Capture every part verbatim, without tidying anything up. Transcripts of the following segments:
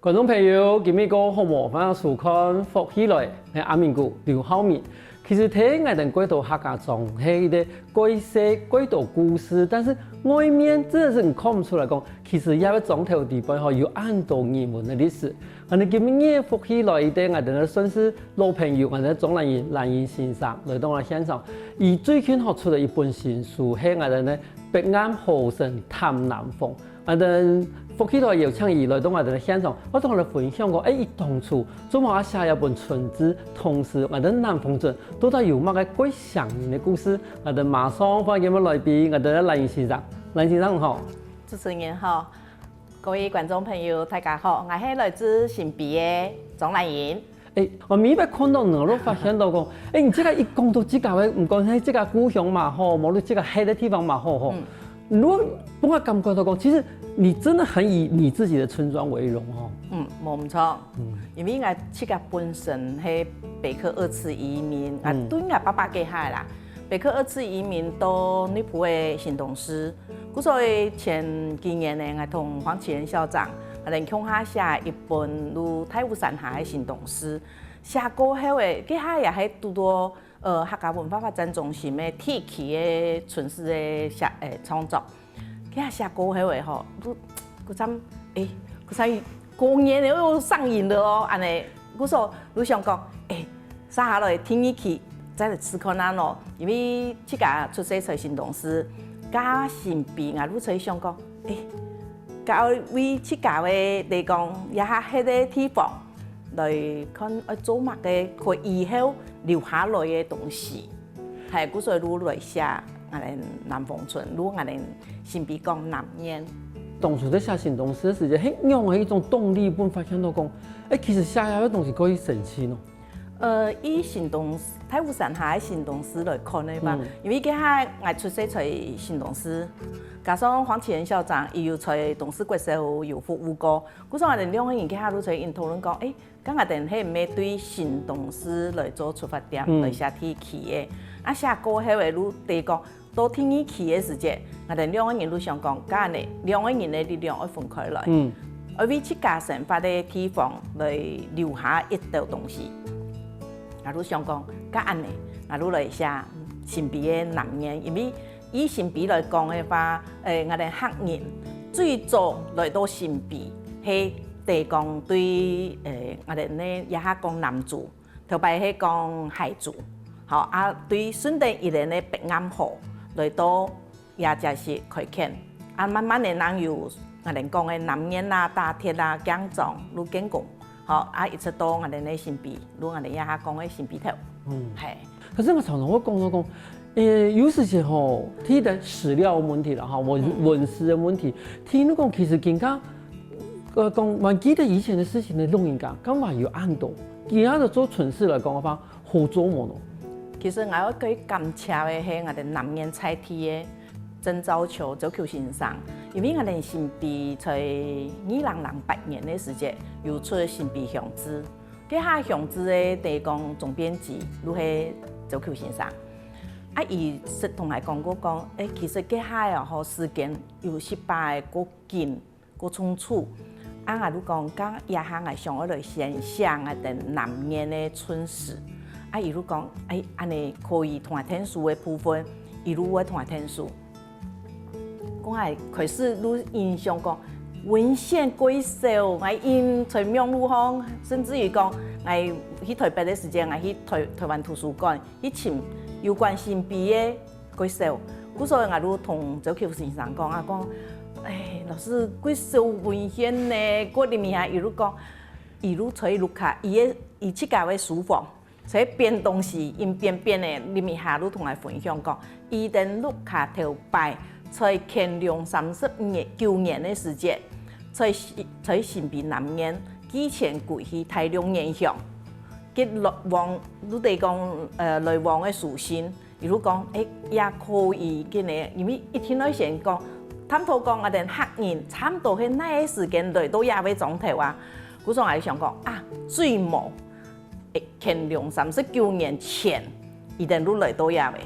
觀眾朋友，今晡日好無？歡迎收看《福氣來》，𠊎阿明哥劉浩明。其實在𠊎等蓋多客家庄係一個蓋細蓋多故事，但是外面真的是你看毋出來講，其實這個庄頭底背吼有恁多人文个歷史。𠊎等今晡日福氣來一個，𠊎等个算是老朋友，𠊎等个鍾蘭英蘭英先生來到𠊎現場。佢最近吼出了一本新書，係𠊎等个《北頷河聲探南方》。 𠊎等福氣來邀請佢來到𠊎等个現場，愛同𠊎等分享講，欸，佢當初做麼个寫這本村誌，同時𠊎等南方庄到底有麼个蓋閃人个故事。𠊎等馬上歡迎今晡日來賓，𠊎等个蘭英先生。蘭英先生好。主持人好，各位觀眾朋友，大家好，𠊎係來自新埤个鍾蘭英。 欸，𠊎每擺看到你，𠊎就發現到講，欸，你這個一講到自家个，毋管係自家故鄉嘛好，無論自家歇个地方嘛好吼，你就分𠊎感覺到講，其實你真的很以你自己的村莊為榮吼。嗯，無毋著。嗯。因為𠊎自家本身係北客二次移民，𠊎對𠊎爸爸該下啦，北客二次移民到內埔个新東勢， 故所以前幾年呢，𠊎同黃啟仁校長，𠊎等共下寫一本《在大武山下个新東勢》。寫過後欸，該下也係堵著，呃，客家文化發展中心个第一期个村史个寫，欸，創作。該下寫過後欸吼，就，就像，欸，就像過年了又上癮了哦，恁呢。故所就想講，欸， 續下來第二期再來試看啊咯，因為自家出世在新東勢，該新埤𠊎就在想講，欸，該愛為自家个來講，這下歇个地方，來看愛做麼个，佢以後留下來个東西。係，故所就來寫𠊎等南方庄，就𠊎等新埤講南面。當初在寫新東勢个時節，係仰仔一種動力，分發現到講，欸，其實寫這个東西可以生存哦。 呃，以新東，大武山下个新東勢來看个話，因為該下𠊎出世在新東勢，加上黃啟仁校長佢有在東勢國小有服務過，故所𠊎等兩個人該下就在討論講，欸，該𠊎等係毋係對新東勢來做出發點，來寫第一期个。啊，寫過後个就係講， 到第二期个時節，𠊎等兩個人就想講，該恁呢，兩個人个力量愛分開來，愛為自家生活个地方來留下一兜東西。𠊎就想講，該恁呢，𠊎就來寫新埤个南面，因為以新埤來講个話，欸，𠊎等客人最早來到新埤，係得講對，欸，𠊎等呢這下講南族， 頭擺係講海族，好，啊，對順等一連个北頷河來到這隻係開墾，啊，慢慢个正有𠊎等講个南面啊、打鐵啊、鏡庄、就建功，好，啊，一直到𠊎等个新埤，就𠊎等這下講个新埤頭。嗯。係。可是𠊎常常會講到講，欸，有時節吼，提到史料問題啦，吼，文，文史个問題，聽你講其實更加 呃，講，還記得以前个事情个老人家，敢還有恁多，其他个做村史來講个話，好做無咯？其實𠊎愛最感謝个係𠊎等南面在地个鄭肇秋、肇秋先生，因為𠊎等新埤在二零零八年个時節有出新埤鄉誌，該下鄉誌个得講總編輯就係肇秋先生。啊，佢識同𠊎講過講，欸，其實該下啊吼，時間有時擺過緊， 過匆促。啊，𠊎就講，該這下𠊎想愛來先寫𠊎等南面个村史。啊，佢就講，欸，恁呢可以同𠊎𢯭手个部分，佢就會同𠊎𢯭手。講𠊎開始就印象講，文獻蓋少，𠊎印在網路項，甚至於講，𠊎去台北个時節，𠊎去台，台灣圖書館去尋有關新埤个 蓋少。故所𠊎就同肇秋先生講啊，講，欸，老師，蓋少文獻呢，過這下佢就講，佢就在屋下，佢个，佢自家个書房，在編東西，印編編个，這下就同𠊎分享講，佢等屋下頭擺，在乾隆三十五年，九年个時節，在，在新埤南面，寄錢歸去大陸原鄉，該來往，就得講，呃，來往个書信， 佢就講，欸，也可以，今日，因為一定愛先講，探討講𠊎等客人差毋多係哪个時間來到這位庄頭啊。故所𠊎就想講，啊，最無，欸，乾隆三十九年前，佢等就來到這位。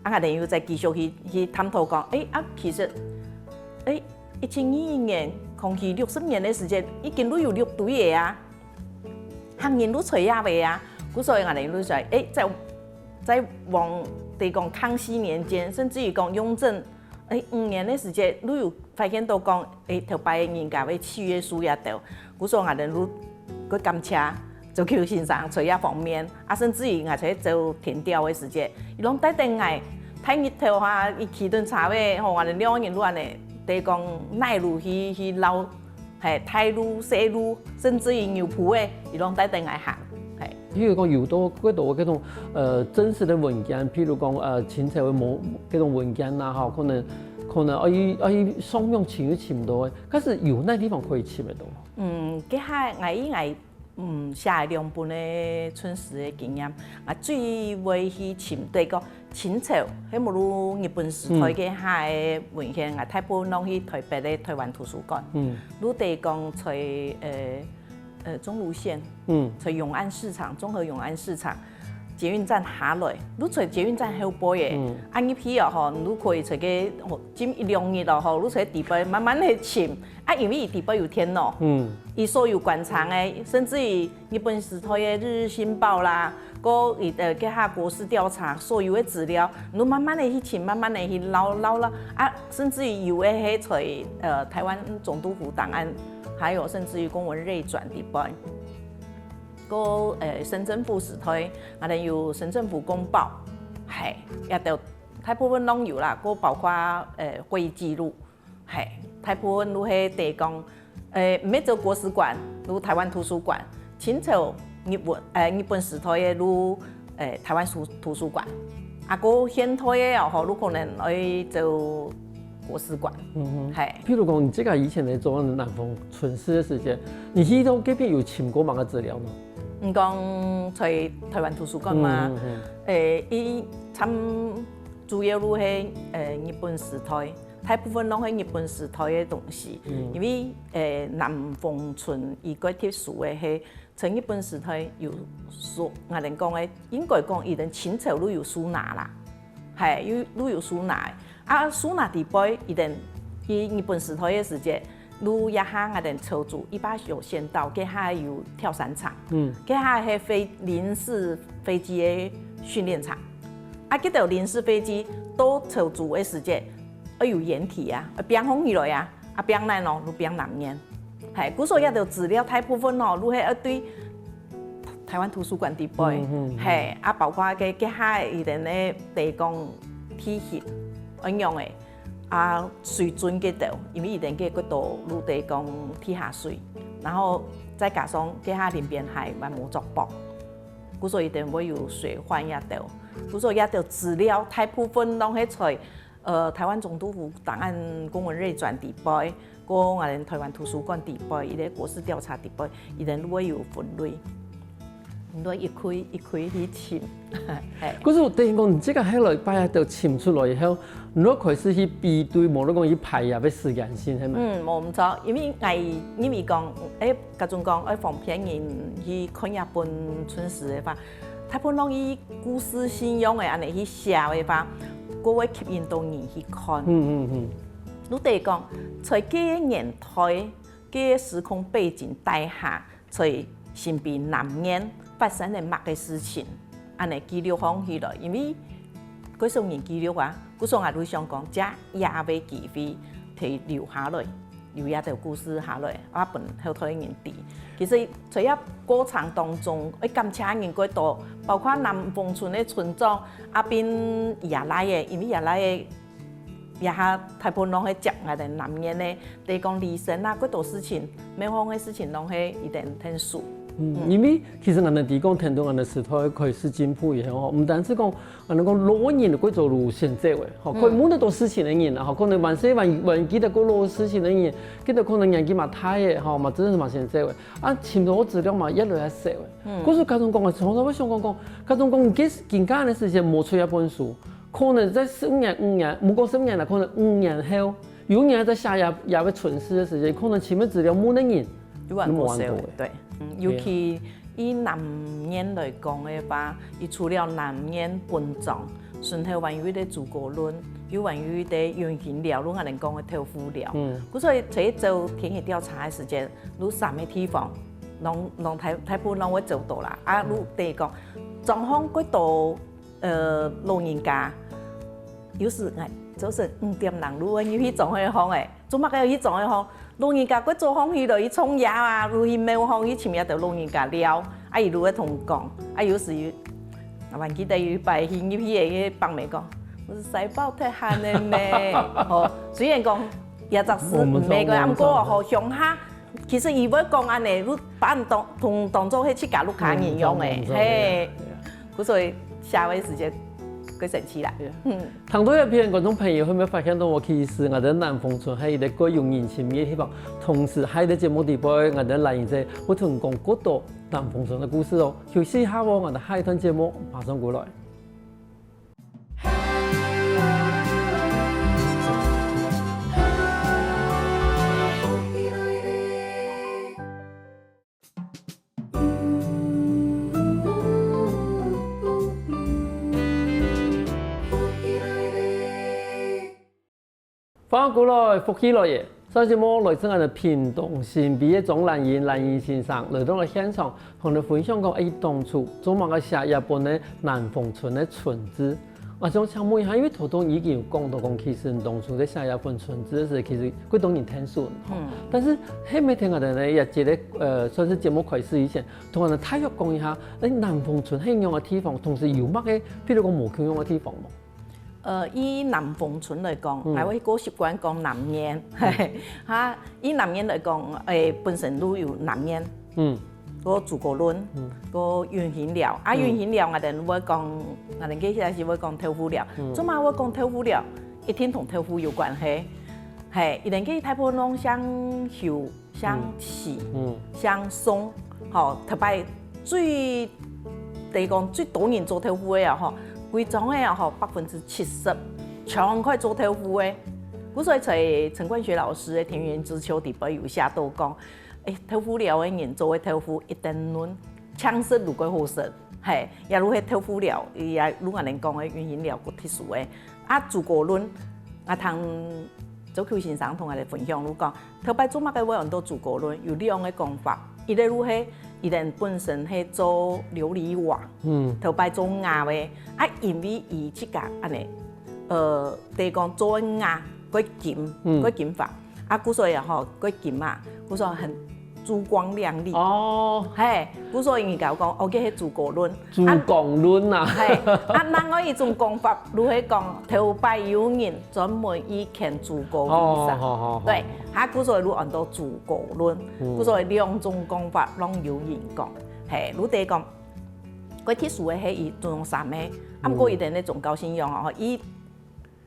啊，𠊎等又再繼續去，去探討講，欸，啊，其實，欸，一七二一年，康熙六十年个時節，已經都有六堆个啊，客人都在這位啊。故所以𠊎等就說，誒，再再往，得講康熙年間，甚至於講雍正，誒，五年个時節，都有發現到講，誒，頭擺人家个契約書也到，故所𠊎等都 个感謝，周啟福先生在這方面，啊，甚至於𠊎在做田調个時節，佢攏帶等𠊎，大日頭哈，佢騎等車仔，吼，𠊎等兩個人就恁呢，得講耐路去去撈，嘿，大路、細路，甚至於牛埔仔，佢攏帶等𠊎行，嘿。譬如講有到幾多該種呃真實个文獻，譬如講呃清朝个某該種文獻啦，吼，可能可能愛去愛去上網尋就尋到个，但是有哪地方可以尋得到？ 嗯，該下𠊎以𠊎嗯寫兩本个春詩个經驗，𠊎最會去尋對个清朝，係無論日本時代該下个文獻，𠊎大部分攏去台北个台灣圖書館，嗯，就得講在呃呃中壢線，嗯，在永安市場，中和永安市場，捷運站下來，就在捷運站後背个，嗯，啊入去哦吼，你就可以在該吼浸一兩日咯吼，就在底背慢慢个尋。 啊，因為佢底背有電腦，嗯，佢所有館藏个，甚至於日本時代个《日日新報》啦，過佢呃該下國勢調查所有个資料，你慢慢个去尋，慢慢个去撈撈撈啊，甚至於有个係在呃台灣總督府檔案，還有甚至於公文類轉底背，過呃省政府時代，𠊎等有省政府公報，嘿，也都大部分攏有啦，過包括呃會議記錄。 嘿，大部分就係得講，誒，毋係做國史館，就台灣圖書館，清朝日本，誒，日本時代个就，誒，台灣書圖書館。啊，過現代个哦，吼，就可能愛做國史館。嗯哼。嘿。譬如講，你自家以前咧做南豐春事个時節，你去到該片有尋過麼个資料無？你講在台灣圖書館嘛，嗯嗯嗯。誒，佢參主要就係，誒，日本時代。 大部分攏係日本時代个東西，嗯。因為，誒，南豐春佢較特殊个係，在日本時代有收，𠊎等講个，應該講佢等清朝就有收納啦，嘿，有，就有收納个。啊，收納底背，佢等，佢日本時代个時節，就這下𠊎等朝族一八九縣道，該下有跳傘場，嗯。該下係飛，臨時飛機个訓練場。啊，該兜臨時飛機到朝族个時節， 愛有掩體啊，愛放放起來啊，啊放哪哦，就放南面。嘿，故所這兜資料大部分哦，就係愛對台灣圖書館底背，嗯嗯嗯。嘿，啊包括該該下佢等个地講地形，恁樣个，啊水準該兜，因為佢等个國道就地講地下水，然後再加上該下臨邊還萬巒族博，故所佢等會有水患這兜，故所這兜資料大部分攏係在 呃，台灣總督府檔案公文類轉底背，過𠊎等台灣圖書館底背，佢个國史調查底背，佢等就會有分類，你就一區一區去尋。嘿。可是等於講，你這个後來把佢都尋出來以後，你就開始去比對，無論講去排啊，愛時間性，係無？嗯，無毋著，因為𠊎認為講，誒，該種講，愛方便人去看這本春事个話， 大部分攏以故事性樣个恁呢去寫个話，過會吸引到人去看。嗯嗯嗯。就得講，在該个年代、該个時空背景底下，在新埤南面發生了麼个事情，恁呢記錄放起來，因為較少人記錄啊，故所𠊎就想講，借這个機會，提留下來。 有這兜故事下來，啊分後代人知。其實在這過程當中，愛感謝人較多，包括南豐村个村長，啊並厥倈仔，因為厥倈仔這下大部分攏係接𠊎等南面个，等於講離生啊，較多事情，廟方个事情攏係佢等𢯭手。嗯，因為其實𠊎等知講，聽到𠊎等時代開始進步以後吼，毋單止講 恁呢講，老人過做路線走个，吼，嗯。可以摸得到事情个人啊，吼，可能還細還，還記得過老事情个人，記得可能年紀嘛大个，吼，嘛真係嘛先走个。啊，尋到資料嘛越來越少个。嗯。故所家長講个，常常會想講講，家長講，你今，今下个時間無出一本書，可能在十五年、五年，無過十五年啦，可能五年後，有人在寫這，這个春事个時間，可能尋个資料無个人，有還過少个，無還過个。對，嗯，尤其 以南面來講个話，佢除了南面本庄，順後還有一個諸葛崙，有關於个雲興寮，就𠊎等講个豆腐寮。嗯。故所以在做田野調查个時間，就三个地方，攏攏大大部分攏會做到啦。啊，嗯。就等於講，庄項過多，呃，老人家，有時哎，早晨五點零就會入去庄項个，做麼个要去庄項？老人家過早項去了，去種藥啊，就去廟項去尋一兜老人家尞，啊，佢就會同講，啊，有時有，啊，還記得有一擺去入去个，个伯姆講，我係西北忒閒个咩？吼，雖然講這隻事毋係个，毋過吼鄉下，其實佢會講恁呢，就把人當同當做係自家屋下人樣誒，嘿，故所以寫个時間過生趣啦。嗯。 聽到這片，觀眾朋友有無發現到，其實𠊎等南豐村係一個蓋有人情味个地方，同時還有个節目裡背，𠊎等來人仔會同你講過多南豐村个故事哦。休息一下哦，𠊎等下一段節目馬上過來。 歡迎過來，福氣來了！上節目來自𠊎等屏東新埤个鍾蘭英，蘭英先生來到𠊎現場，同𠊎等分享講，欸，當初做麼个寫這本个南豐村个村志。 𠊎想請問一下，因為頭頭你已經有講到講，其實你當初在寫這本村志个時，其實幾多人聽說，吼。嗯。但是，係毋係聽𠊎等呢，也接个，呃，算是節目開始以前，同𠊎等大約講一下，欸，南豐村係仰个地方，同時有麼个，譬如講無共樣个地方無？呃，以南豐村來講，嗯。𠊎會較習慣講南面，嗯。哈，以南面來講，欸，本身就有南面。 嗯。過朱高崙，嗯。過雲興寮。啊，嗯。雲興寮𠊎等會講，𠊎等該時會講豆腐寮。嗯。做麼會講豆腐寮？一定同豆腐有關係。嘿，佢等該大部分攏姓邱、姓徐、嗯。嗯。姓宋，吼，特別最，等於講最多人做豆腐个啊，吼，歸庄个啊，吼，百分之七十全開做豆腐个。故所以在陳冠學老師个《田園之秋》裡背有寫到講， 欸，豆腐寮个人做个豆腐一等論，淨食就蓋好食，嘿，也就係豆腐寮，也就𠊎等講个雲興寮个特殊个。啊，朱高崙，𠊎聽周邱先生同𠊎等分享，就講，頭擺做麼个會安到朱高崙，有兩个講法，一个就係佢等本身係做琉璃瓦，嗯。頭擺做瓦个，啊，因為佢自家恁呢，呃，等於講做瓦蓋金，嗯。蓋金黃。 啊，故所以啊吼，蓋金啊，故所很珠光亮麗。哦。嘿，故所以人家講，哦，該係朱高崙。朱光崙啊。嘿，啊，另外一種講法，就係講頭擺有人專門去牽朱高崙上。哦，好，好，好。對，啊，故所以就安到朱高崙。嗯。故所以兩種講法攏有人講。嘿，就係講，蓋特殊个係佢種山个，啊，毋過佢等个宗教信仰哦，佢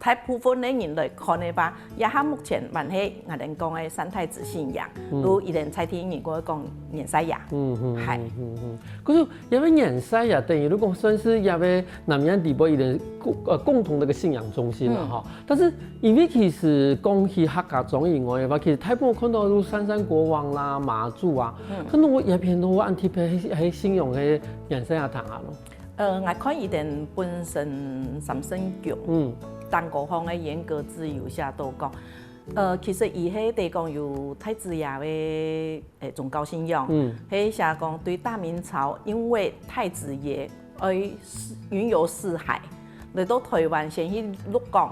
大部分个人來看个話，這下目前還係𠊎等講个三太子信仰，嗯。就佢等在地人過講元帥爺。嗯，嗯，係。嗯，嗯，嗯。可是這个元帥爺，等於就講算是這个南洋地區佢等共，呃，共同个一个信仰中心啦，嗯。吼。但是因為其實講起客家庄以外个話，其實大部分看到就三山國王啦、媽祖啊，嗯。可能𠊎這片都還特別係，係信仰个元帥爺堂啊咯。 呃，𠊎看佢等本身三聖宮，嗯。頂高項个嚴格志有寫到講，呃，其實佢係得講有太子爺个，欸，宗教信仰，嗯。係寫講對大明朝，因為太子爺愛四，雲遊四海，來到臺灣先去鹿港，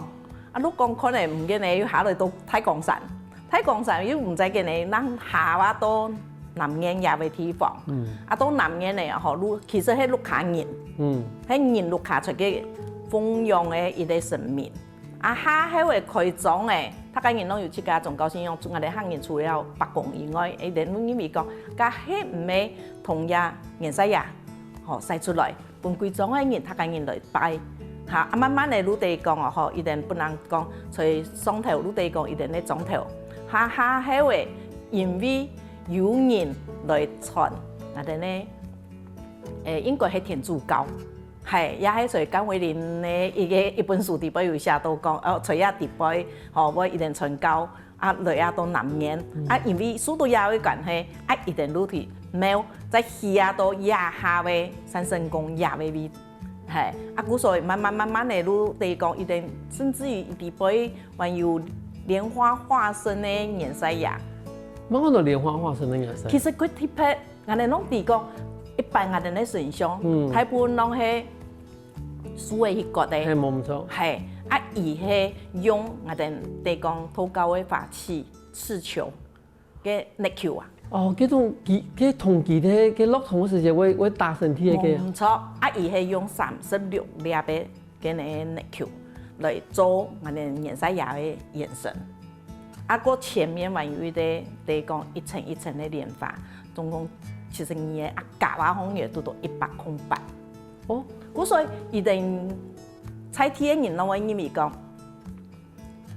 啊，鹿港看了毋見了，又下來到太光山， 太光山又毋知个呢，正下啊到南面這个地方。嗯。啊，到南面呢，吼，就，其實係鹿下人，嗯。係人鹿下出个奉養个一个神明。啊，下後个開漳个，大家人攏有自家宗教信仰，除，𠊎等客人除了伯公以外，佢等認為講，該係毋係同這元帥爺，吼，使出來。 分歸庄个人，大家人來拜。哈，啊，慢慢个就得講哦，吼，佢等本來講在上頭，就得講佢等个庄頭。下下後个，因為有人來傳，𠊎等呢，欸，應該係天主教。係，也係在甘為霖个一个，一本書裡背有寫到講，哦，在這裡背，吼，會佢等傳教， 啊，來啊到南面，嗯。啊，因為受到這个關係，啊，佢等就去廟，再起啊到這下个三聖宮這个位，係，啊，故所以慢慢慢慢个，就等於講，佢等甚至於佢底背還有蓮花化身个年賽亞。麼个安到蓮花化身个年賽？其實佢特別，𠊎等攏知講，一般𠊎等个神像，嗯大部分攏係樹仔去割个。係，無毋著。係，啊，佢係用𠊎等等於講道教个法器刺球个泥球啊。哦，該種佢，該同佢个，該落堂个時節會，會打身體个該。無毋著，啊，佢係用三十六粒个該个泥球來做𠊎等年賽亞个圓身。啊，過前面還有一個，等於講一層一層个蓮花，總共其實你个啊，夾啊，項也都到一百空八。哦，故所以佢等在地个人攏會認為講，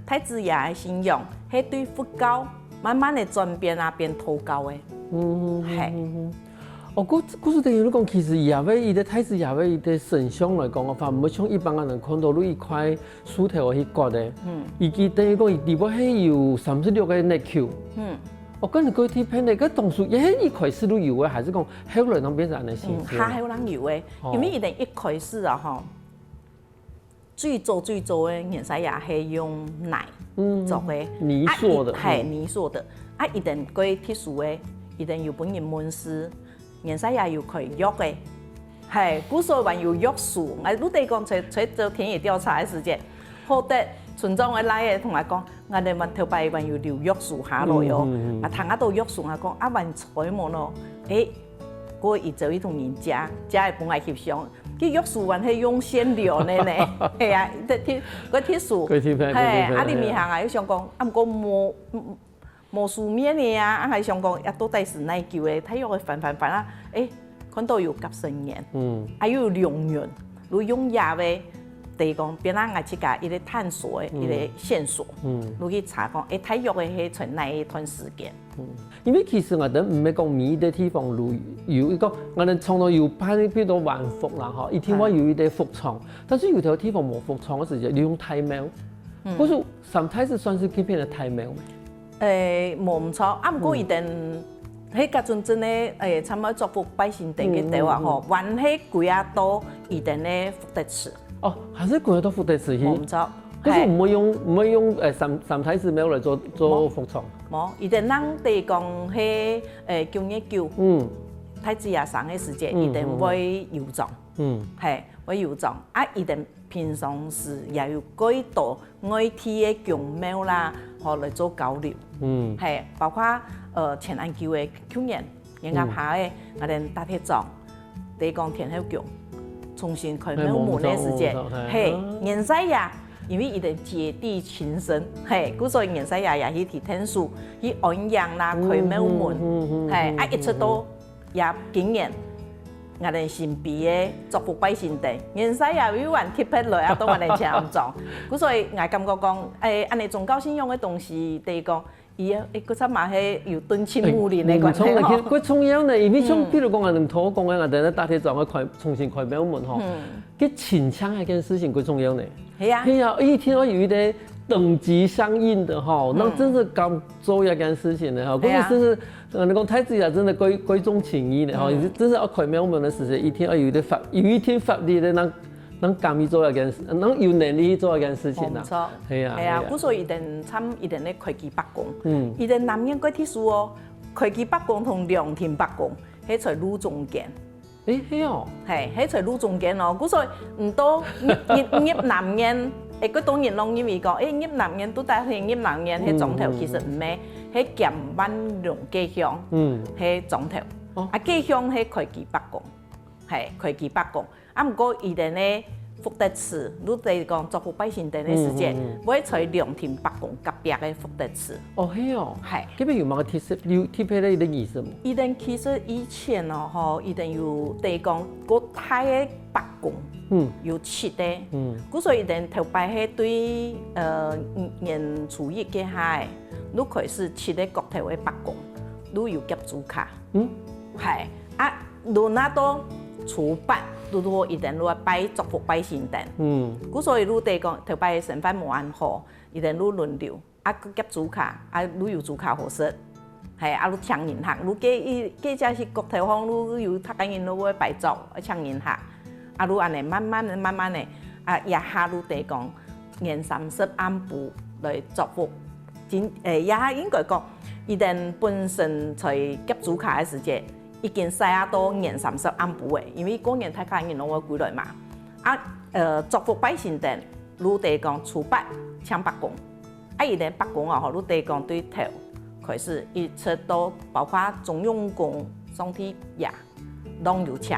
太子爺个信仰係對佛教慢慢个轉變啊，變道教个。嗯，係嗯嗯。哦，故，故所等於你講，其實也會一個太子爺會一個神像來講个話，毋會像一般个人看到你一塊樹頭去割个。嗯以及等於講，佢底背係有三十六個泥球。嗯，哦，跟你過去片个，該當初也係一開始就有个，還係講後來正變成恁樣形嗯，式？較後正有个，哦因為佢等一開始啊吼，最早最早个年賽亞係用泥嗯做个，泥塑的啊，佢係嗯泥塑的。啊，佢等過特殊个，佢等有分人問事，年賽亞有開藥个，係，故所還有藥樹。𠊎就等於講在，在做田野調查个時節，好得村長个倈仔同𠊎講，𠊎等還頭擺還有留藥樹下來喲。嗯嗯嗯啊，聽啊到藥樹，𠊎講啊，還採無咯？誒，過一朝佢同人借，借來分𠊎翕相。佢藥樹還係用線留个呢，係啊，特，特，過特殊。過去片，係，啊，過去片裡面行啊，又想講，啊，毋過無，無書面个啊，啊，還想講，啊，到底係哪久个？大約个翻翻翻啊，誒，看到有甲辰年，嗯，還有良運，就用這个，等於講，變成𠊎自家一個探索个一個線索，嗯就去查講，誒，大約个係在哪一段時間？因為其實𠊎等毋係講每一個地方都有一個，𠊎等常常有辦，比如講還福啦吼，一定會有一個福場，但是有條地方無福場个時節，你用大廟，嗯或者三太子算係該片个大廟咩？誒，無毋著，啊，毋過佢等，迄个陣陣个，誒，差毋多祝福百姓等个兜啊吼，還係歸啊到佢等个福德祠，哦，還係歸到福德祠去。無毋著，可是係，毋會用，毋會用，誒，三，三太子廟來做，做福場。無，佢等人等講係，誒，九月九，嗯太子爺生个時節，嗯佢等會遊莊，嗯係，會遊莊，啊，佢等平常時也有幾多 外地个宮廟啦，吼來做交流。嗯係，包括呃前恁久个舊年，年假趴个，𠊎等大鐵莊，等於講天后宮重新開廟門个時節，哎無毋著，係無毋著，元帥爺，因為佢等接地親身，係，故所以元帥爺也去提天數，去安營啦，開廟門，嗯嗯嗯嗯係，啊，嗯一直到也今年。 𠊎等新埤个祝福百姓等，元帥爺又還特別來啊，到𠊎等前莊。故所以𠊎感覺講，誒，恁呢宗教信仰个東西，等於講，伊个，誒，佢差嘛係有敦親睦鄰个關係吼。佢重要呢，因為像比如講，𠊎等頭講个，𠊎等大鐵莊个開，重新開廟門吼，佢親像一件事情，佢重要呢。係啊，係啊，一定要有一個等級相應的吼，那真是敢做一件事情的吼，係啊可是真是，呃，你講太子爺真的貴，貴重情義的吼，嗯你真是要開廟門的時節，一定要有一個法，有一定法律的，讓，讓敢去做一件事，讓有能力去做一件事情啊。無錯。係啊，係啊，係啊故所以佢等參，佢等个開基伯公，嗯佢等南面个地數哦，開基伯公同涼亭伯公，係在路中間。 誒，係哦，係，係在路中間哦。故所以毋到入，入，入南園，誒，幾多人攏認為講，誒，入南園都得係入南園係莊頭，嗯其實毋係，係兼萬隆街鄉，嗯係莊頭。哦啊，街鄉係開基伯公，係，開基伯公。啊，毋過佢等个福德祠，如果講祝福百姓等个時節，嗯嗯會在涼亭伯公隔壁个福德祠。哦，係哦，係。這邊有麼个特色，有特別的一個意思無？佢等其實以前哦，吼，佢等有等於講過大个伯公，嗯有七个，嗯故所以佢等頭擺係對，呃，年初一該下个，就開始七个角頭个伯公，就有夾豬跤，嗯，係，啊，輪啊到初八，就到佢等就拜祝福百姓等，嗯故所以就等於講頭擺个生活無恁好，佢等就輪流。 啊，佢夾豬跤，啊，就有豬跤好食。係，啊，就請人客，就該一，該隻係角頭項，就有逐個人就會擺桌，愛請人客。啊，就恁仔慢慢仔、慢慢仔，啊，這下就得講年三十暗晡來作福。真，欸，這下應該講，佢等本身在夾豬跤个時節，已經使啊到年三十暗晡仔，因為過年大家人攏會歸來嘛。啊，呃，作福拜神燈，就得講初八請伯公。啊，佢等伯公啊，吼，就得講對頭開始，一直到包括中央公上帝爺， 攏有請。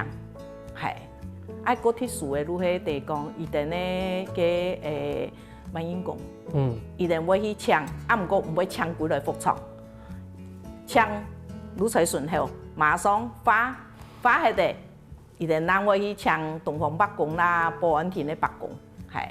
係。啊，過特殊个就係得講，佢等个，个，欸，萬應公，嗯。佢等會去請，啊，毋過毋會請歸來服從。請，就在脣口，馬上化，化忒个，佢等正會去請東方伯公啦、保安廳个伯公，係。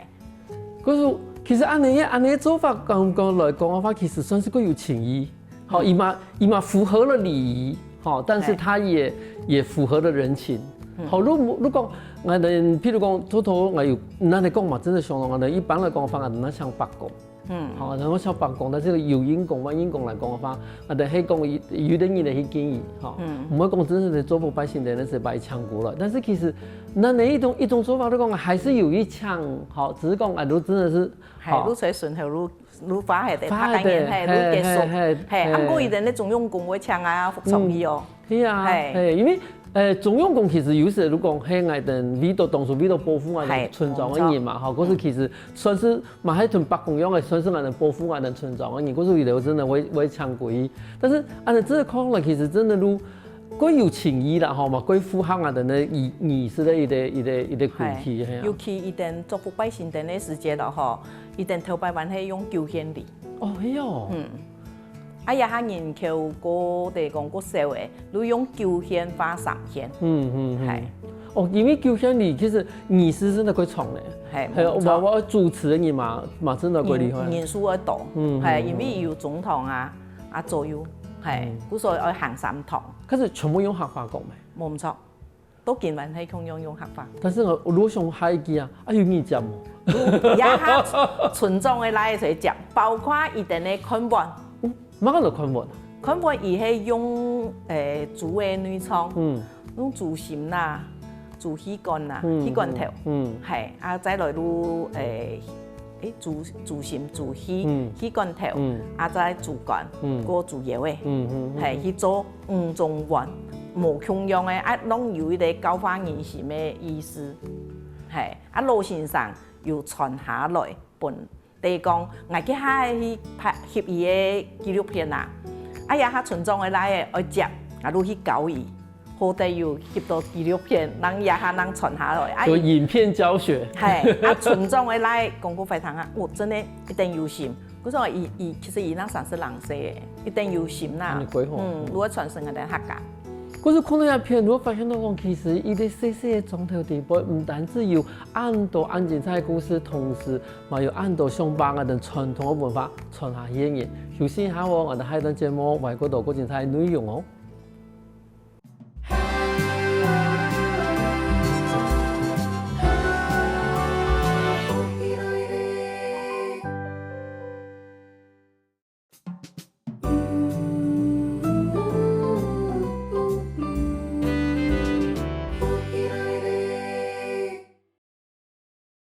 可是其實恁仔，恁仔做法，講，講來講个話，其實算係較有誠意。好，嗯。佢嘛，佢嘛符合了禮儀，好，但是佢也，係。也符合了人情。嗯。好，如，如果，𠊎等，譬如講，偷偷，𠊎有，恁仔講嘛，真个想到𠊎等一般來講个話，𠊎等愛請伯公。嗯。好，然後請伯公，但是有應公、萬應公來講个話，𠊎等係講有，有兜人會去建議，吼。嗯。毋會講真正个做福拜神燈，該係拜請過來。但是其實，恁仔一種，一種做法，就講還是有一請，吼，只是講，啊，就真个係 係，好。就在脣口就，就化忒个，化忒个，大家人係，就結束。係，係，係，係，啊，係。毋過佢等个中央公會請啊，服從佢哦。嗯，係啊，係。係，因為，呃，中央公其實有時如果係𠊎等為著當初為著保護𠊎等村莊个人嘛，係，吼，故所其實算係嘛，係同伯公樣个，算係𠊎等保護𠊎等村莊个人，故所佢等真个會，會請歸。但是，恁仔真个看來，其實真个就 較有誠意啦，吼，嘛，較符合𠊎等个儀，儀式个一個，一個，一個規矩，係，係啊。尤其佢等作福拜神燈个時節咯，吼，佢等頭擺還係用九獻二。哦，係哦。嗯。啊，這下人口較，得講較少个，就用九獻化三獻。嗯，嗯，嗯。係。哦，因為九獻二其實儀式真个較長个。係，係，無錯。𠊎，𠊎主持个人嘛，嘛真个較厲害。人，人數會多。嗯，係，嗯，因為有總堂啊，啊，左右，係，嗯。故所愛行三堂。 可是全部用客話講咩？無毋著，到今還係共樣用客話。但是𠊎，𠊎就想下一句啊，啊，有人接無？有，這下村長个倈仔就接，包括佢等个看板。嗯，麼个叫看板？看板佢係用，欸，豬个內臟，嗯。用豬心啦、豬氣管啦、嗯，氣管頭，嗯，嗯。係，啊，再來就，欸，欸，豬，豬心、豬氣、嗯。氣管頭，嗯。啊，再豬肝，嗯。過豬腰仔，嗯，嗯，嗯，係，嗯。去做 五種碗，無共樣个，啊，攏有一個教化人心个意思。係，啊，老先生有傳下來分，等於講，𠊎這下去拍翕佢个紀錄片啊，啊，這下村長个倈仔愛接，𠊎就去教佢，好得有翕到紀錄片，人這下人傳下來，啊，有影片教學。係，啊，村長个倈仔講過非常好，哦，真个一定有心。 故所佢，佢，其實佢那三十零歲个，一定有心啦。恁仔幾好。嗯，就會傳承𠊎等客家。故所看到這片，就會發現到講，其實一個細細个庄頭底背，毋單止有恁多恁精彩个故事，同時嘛有恁多想把𠊎等傳統个文化傳下去个人。休息一下哦，𠊎等下一段節目還有更多更精彩个內容哦。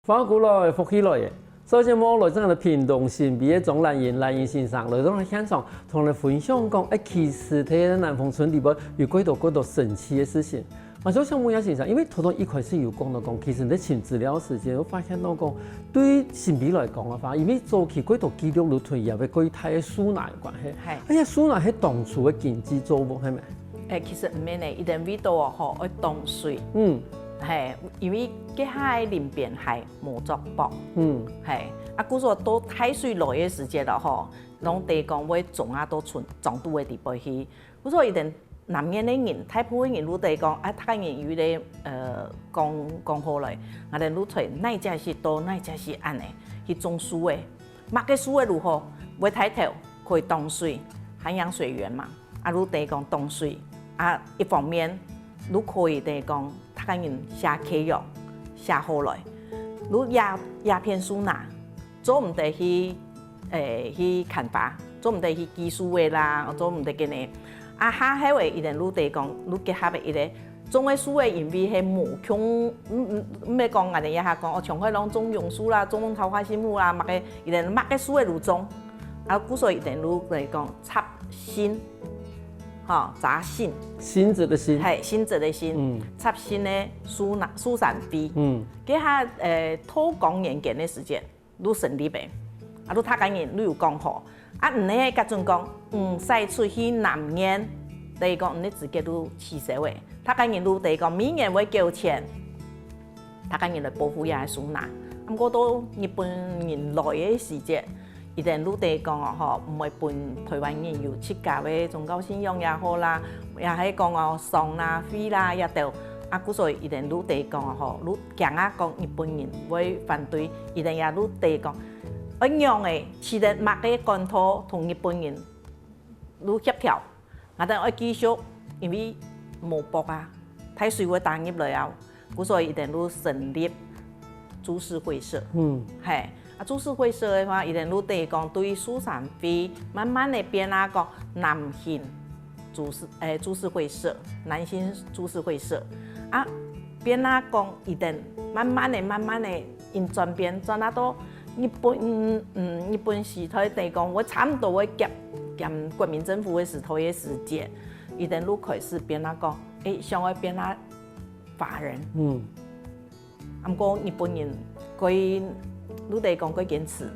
歡迎轉來，福氣來了。上節目來自𠊎等屏東新埤个鍾蘭英，蘭英先生來到𠊎等現場，同𠊎等分享講，欸，其實在南豐村裡背有幾多幾多神奇个事情。啊，就想問一下先生，因為頭頭一開始有講到講，其實你在尋資料个時節，有發現到講，對新埤來講个話，因為早期幾多記錄就同這個幾大个樹林有關係。係。而且樹林係當初个經濟作物，係無？欸，其實毋免呢，佢等為著哦，吼，愛擋水。嗯。係，因為該下个林邊還 無作壆。嗯。係，啊，故所到大水來个時節了吼，攏得講會沖啊到村莊肚个裡背去。故所佢等南面个人，大部分人就得講，啊，大家人有一個，呃，講，講好來，𠊎等就在哪隻時到哪隻時恁仔去種樹仔，麼个樹仔如何，會大條，可以擋水，涵養水源嘛。 啊，就得講擋水。啊，一方面，就可以得講，大家人寫契約，寫好來，就這，這片樹林，做毋得去，欸，去砍伐，做毋得去鋸樹仔啦，做毋得恁仔。啊，下後仔，佢等就得講，就結合个一個種个樹仔因為係無共，毋毋毋係講𠊎兜這下講哦，松海浪種榕樹啦，種桃花心木啦，麼个，佢兜麼个樹仔都種，啊故所佢兜就來講插新，吼，雜興，新子的新，係，新子的新，嗯插新个樹林樹山會。嗯該下呃，道光年間个時節，就成立个，啊就大家人就有講好，啊毋係該陣講，嗯，徙出去南園，等於講毋係直接就取消个，大家人就等於講每年會繳錢，大家人來保護這个樹林。啊毋過到日本人來个時節，佢兜就等於講哦吼，毋會分台灣人有自家个宗教信仰也好啦，也係講哦，喪啦、會啦這兜，啊故所佢兜就等於講哦吼，就驚啊講日本人會反對，佢兜也就等於講，愛仰仔，取得麼个管道同日本人就協調，𠊎兜愛繼續，因為無駁啊，大水會打入來啊，故所佢兜就成立株式會社。嗯係，啊株式會社个話，佢兜就等於講對樹山會慢慢个變啊講南興株式，誒，株式會社，南興株式會社，啊變啊講佢兜慢慢个、慢慢个，因轉變轉啊到日本，嗯，日本時代等於講會差毋多會接兼國民政府个時代个時節，佢兜就開始變啊講，誒，想愛變啊華人。嗯啊毋過日本人佢就等於講佢堅持。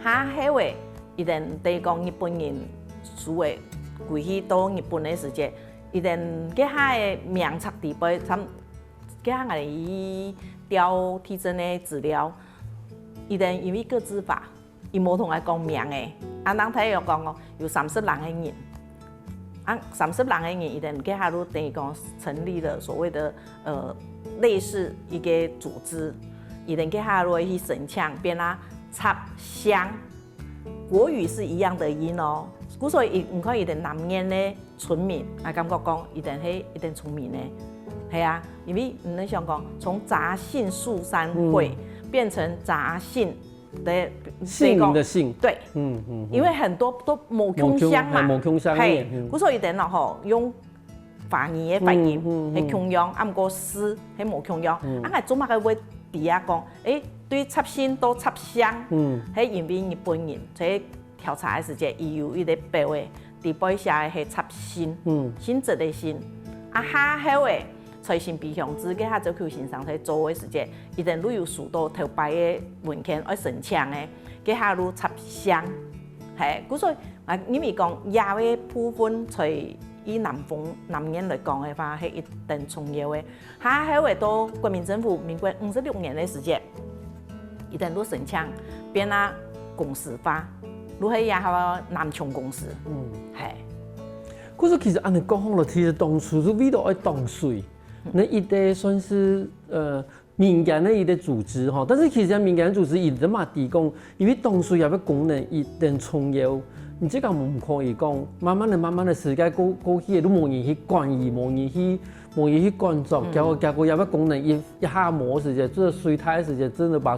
下後个，佢兜等於講日本人輸个，歸去到日本个時節，佢兜該下个名冊底背，參，該下𠊎兜調地政个資料，佢兜因為個資法，佢無同𠊎講名誒，啊人大約講哦，有三十零个人。啊三十零个人，佢兜該下就等於講成立了所謂的呃類似一個組織，佢兜該下就去申請，變啊插鄉，國語是一樣的音哦。故所以你看佢兜南園个村民，啊感覺講佢兜係一等村民呢，係啊，因為你想講從雜興樹山會變成雜興 的姓名的姓，對，嗯嗯，因為很多都無共鄉嘛，無共鄉，無共鄉嘿嗯，故所佢兜吼用華語个發音嗯嗯嗯係共樣，啊毋過字係無共樣。嗯啊𠊎做麼个會知啊講，誒，對插興到插鄉，嗯係因為日本人在調查个時節，佢有一個表誒，底背寫个係插興，嗯性質个性。啊下後誒，在新埤鄉志該下周球先生在做个時節，佢兜就有收到頭擺个文件愛申請个，該下就插鄉。嘿，故所以啊，因為講這个部分在以南豐南園來講个話，係一等重要个。下後誒到國民政府民國五十六年个時節，佢兜就申請變啊公司化，就係這下南松公司。嗯。嘿，可是其實恁樣講好了，其實當初係為了愛擋水，那一個算是呃民間的一個組織哈，但是其實民間組織一直嘛提供，因為擋水這個功能一定重要，你這個毋可以講，慢慢的、慢慢的時間過過去，都無人去管佢，無人去無人去管作，結果結果這個功能一一下無時間，這個水大時間，真的把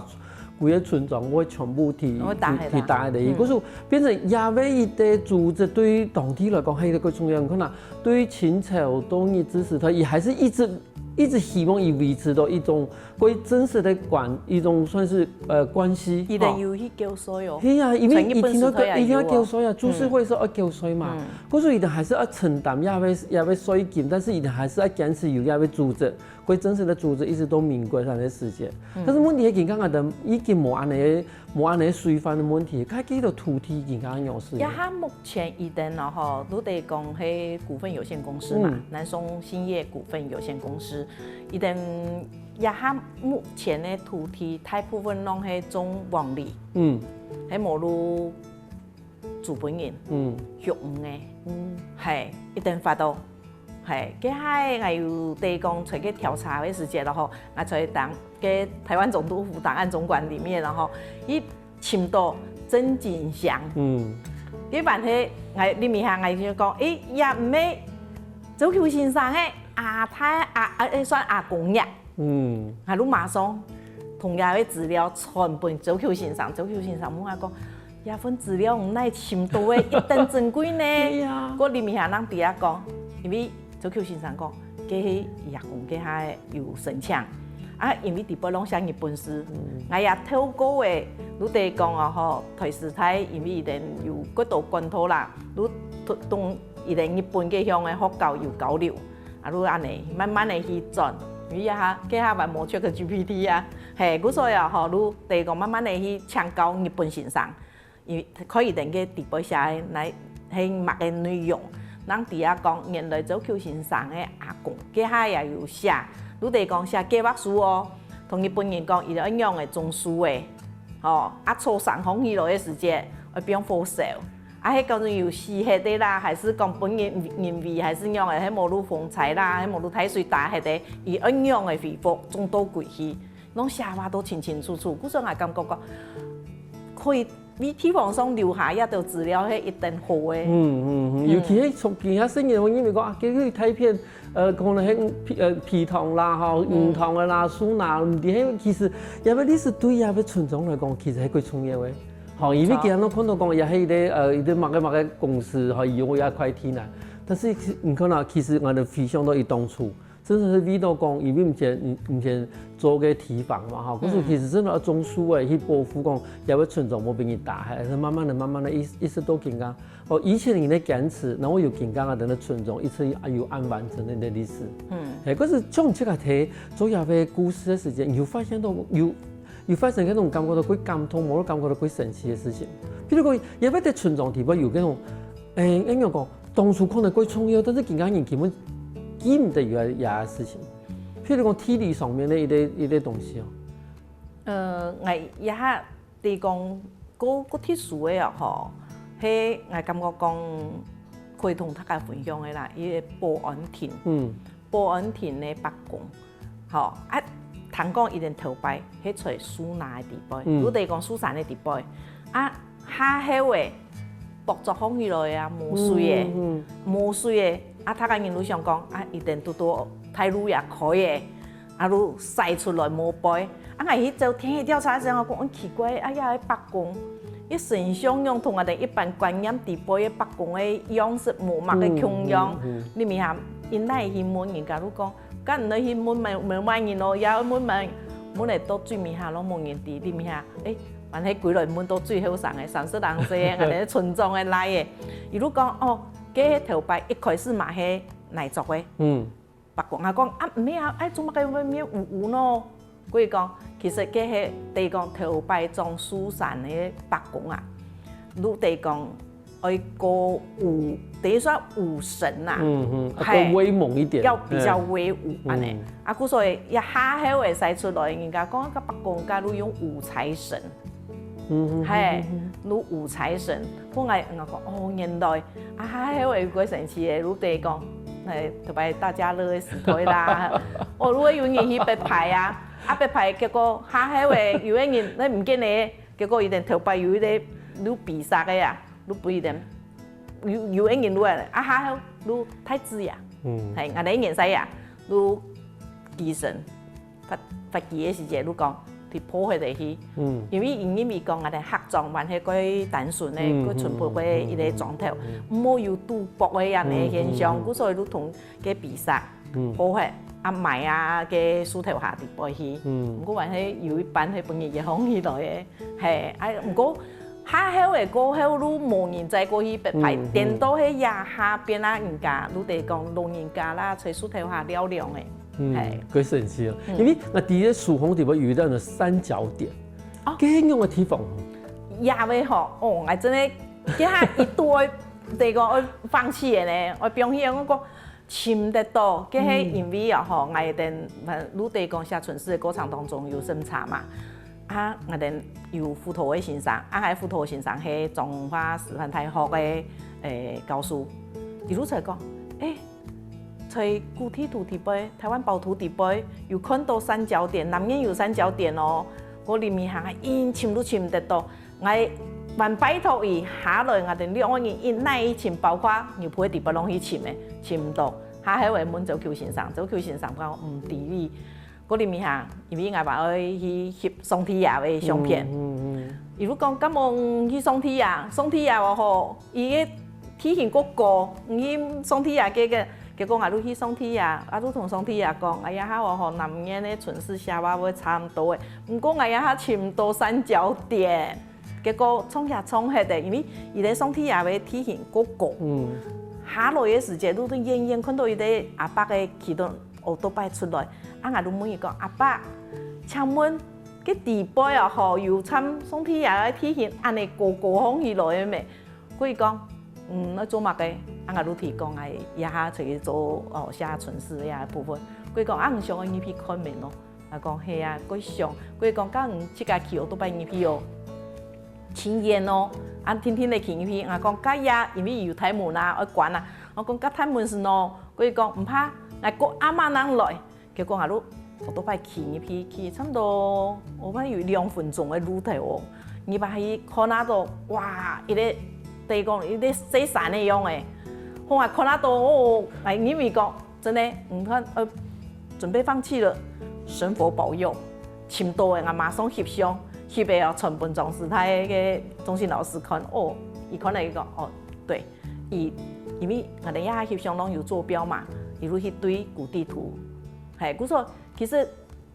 規個村莊會全部提會打下來提提打下來，可是變成這個一個組織對於當地來講，還有一個重要，你看啊，對於清朝到日治時代，佢還是一直一直希望佢維持到一種過真實的關一種算是呃關係。佢兜有去繳稅哦。係啊，因為在日本一定要時代也一定要有哦繳稅啊，株式會社要繳稅嘛，可是佢兜還是要承擔這個這個稅金，但是佢兜還是要堅持有這個組織，過真實的組織一直到民國三个時間。但是問題係，今下个已經無恁樣無恁樣水患的問題，該幾多土地今下有事？這下目前佢兜哦吼，都得講係股份有限公司嘛，嗯南松興業股份有限公司，佢兜這下目前个土地大部分攏係種黃梨，嗯係無路主本人嗯畜魚个，嗯，係一等發到，係，該下𠊎有得講在該調查个時節咯吼，𠊎在當該台灣總督府檔案總館裡面咯吼，佢 尋到曾景祥。嗯，該還係𠊎，你明下𠊎就講，誒，也毋係周球先生个阿太阿阿，誒，算阿公呀。嗯，啊，就馬上同這个資料傳分周球先生，周球先生問𠊎講，這份資料你哪尋到个，一等珍貴呢？對呀過你明下人知啊講，因為周球先生講，該係阿公該下有申請。啊，因為底背攏寫日本字，𠊎也透過个，如得講啊吼，台師大，因為佢等有幾多管道啦，如同佢等日本个鄉个學校有交流，啊，如恁呢慢慢个去轉，因為該下，該下還無ChatGPT啊，嘿，故所以啊吼，如得講慢慢个去請教日本先生。 佢可以等个底背寫个乃係麼个內容，人知啊講原來周球先生个阿公，該下也有寫，如得講寫計畫書哦，同日本人講佢愛仰仔種樹仔，吼，啊，草生好起來个時節，愛放火燒，啊，係講有死忒个啦，還係講分人人為，還係仰仔，係無如風災啦，係無如大水打忒个，佢愛仰仔恢復，種到歸去，攏寫話都清清楚楚，故所𠊎感覺講，可以 為地方上留下這兜資料係一等好个。嗯嗯嗯，尤其係從其他細人，𠊎認為講啊，這個大片，呃，可能係皮呃皮糖啦，吼，魚糖个啦，樹啦，毋知係其實這個歷史對這個村莊來講，其實係最重要个。吼，因為其他人看到講，也係一個呃一個麼个麼个公司，吼，有這塊地呢。但是你看啊，其實𠊎兜回想到佢當初， 真正係為到講，因為毋係毋係做个地方嘛吼，故所其實真个愛種樹仔去保護講，也會村莊無分人打下，係慢慢个、慢慢个一一直到今下。哦，以前人个堅持，然後有今下个等个村莊一直有恁完整个歷史。嗯，係，可是從這個題做這個故事个時間，有發現到有有發生該種感覺到會感動，無感覺到會生氣个事情。譬如講，也會在村莊地方有該種，誒，應該講。 當初可能較重要，但是今下人根本記毋得有這个事情。譬如講地理上面个一个一个東西哦。呃，𠊎這下來講，較較特殊个哦吼，係𠊎感覺講可以同大家分享个啦，一个保安亭，嗯，保安亭个伯公，吼啊，聽講佢等頭擺係在樹林个地方，嗯，有个講樹山个地方，啊， 下後个，駁著放起來啊，無水个，無水个，啊，大家人都想講啊，一定堵著大路也開个，啊，就駛出來無背。啊，𠊎去做田野調查个時候，講，嗯，奇怪，哎呀，伯公，一身上樣同𠊎兜一般觀念地背个伯公个樣式無麼个共樣。你明下，因哪去問人家，就講， 該毋愛去問問問麼人咯，也愛問問問个到最尾下咯，無人知，裡面下，誒，還係歸來問到最後生个，三十零歲个，𠊎兜村長个倈仔，佢就講，哦，該係頭擺一開始嘛係泥作个。嗯，伯公啊講，啊，毋係啊，愛做麼个會面烏烏呢？ 故所講，其實該係等於講頭擺種樹山个伯公啊，就等於講愛較有，等於說有神啊，嗯嗯，較威猛一點，要比較威武恁仔。啊，故所以這下後个使出來，人家講該伯公該就用武財神，嗯，嘿，就武財神。後來人家講，哦，原來啊，下後个有个神奇个，就等於講，誒，頭擺大家樂个時代啦，哦，如果有人去北派啊， 啊，北派結果下後个有个人，該毋見了，結果佢等頭擺有一个就比賽个啊，就分佢等有有个人就啊，下後就大子爺，嗯，係，𠊎等个年歲啊，就乩身發發乩个時節就講，去破忒个去，嗯，因為因為講𠊎等客庄還係較單純个，較淳樸个一个庄頭，毋會有賭博个恁仔現象，故所以就同 个比賽，破忒啊，埋啊个樹頭下底背去。毋過還係有一半係分人挖起來个，係，啊，毋過下後个過後就無人再過去北派，顛倒係這下變啊人家，就等於講老人家啦，在樹頭下尞尞个，係。較神奇哦，因為𠊎知个書封底背有一個三角點，哦，該係仰个地方？這位吼，哦，𠊎真个，這下一度愛，等於講愛放棄个呢，愛放棄个，𠊎講 尋得到，該係因為啊吼，𠊎等就等於講寫程式个過程當中有審查嘛，啊，𠊎等有輔導个先生，啊，該輔導先生係彰化師範大學个誒教授，佢就在講，誒，在古地圖底背，台灣寶圖底背有看到三角點，南面有三角點哦，該裡面行啊，硬尋都尋得到。 𠊎還拜託佢下來，𠊎等兩個人一哪去尋，包括牛埔个地方攏去尋个，尋毋到。下後會問周球先生，周球先生講毋知哩。該裡面下，因為𠊎還愛去翕上帝爺个相片，佢就講：「敢無你去上帝爺？上帝爺哦吼，佢个地形較高，你去上帝爺个个結果𠊎就去上帝爺，啊就同上帝爺講：「哎呀，哈，𠊎吼南園个春事寫話會差毋多个，毋過𠊎呀哈尋毋到三角點。」結果創也創忒个，因為佢个上帝爺个地形過高，嗯，下來个時節，就遠遠看到一個阿伯个騎到奧多拜出來，啊𠊎就問佢講：「阿伯，請問該底背啊吼，有參上帝爺个地形恁呢高高放起來个咩？」 佢講：「嗯，愛做麼个？」啊𠊎就提講：「𠊎這下出去做哦寫春事个部分。」佢講：「啊你想愛入去看面哦？」𠊎講：「係啊，𠊎想。」佢講：「該你自家騎奧多拜入去哦，盡遠哦，啊定定仔騎入去。」𠊎講：「該呀，因為有大門啊，愛關啊。」𠊎講：「該大門係喏。」佢講：「毋怕，𠊎過暗暗仔來。」 結果𠊎就奧多拜騎入去，騎差毋多，𠊎看有兩分鐘个路程哦。入去看啊到，哇，一個，等於講一個細山个樣仔。好啊，看啊到，哦，哎，因為講，真个，你看，呃，準備放棄了，神佛保佑，尋到个，𠊎馬上翕相，翕个哦，傳分莊師大个鍾信老師看，哦，佢看了佢講，哦，對，佢，因為𠊎等一下翕相攏有坐標嘛，佢就去對Google地圖， 係，故所其實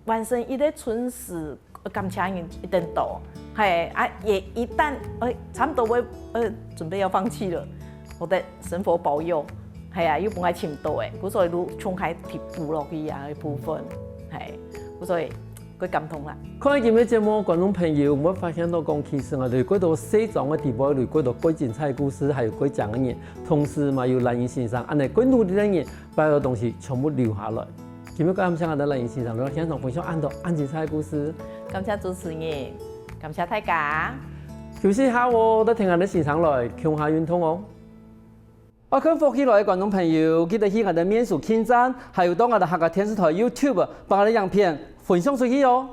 完成一個春事，感謝人一定多，係啊，也一旦，哎，差毋多會，呃，準備要放棄了，或者神佛保佑，係啊，又毋愛尋到誒，故所就從開始補落去啊个部分，係，故所會感動啦。看今日節目，觀眾朋友，會發現到講，其實𠊎兜有幾多細張个地方，有幾多幾精彩个故事，還有幾靚个人，同時嘛有懶人先生，恁呢幾努力个人， 把个東西全部留下來。今日感謝𠊎兜懶人先生來現場分享恁多恁精彩个故事。感謝主持人，感謝大家。休息下哦，再聽𠊎兜先生來共下運動哦。愛看福氣來个觀眾朋友，記得去𠊎兜面書網站，還有到𠊎兜客家電視台YouTube，幫𠊎兜影片分享出去哦。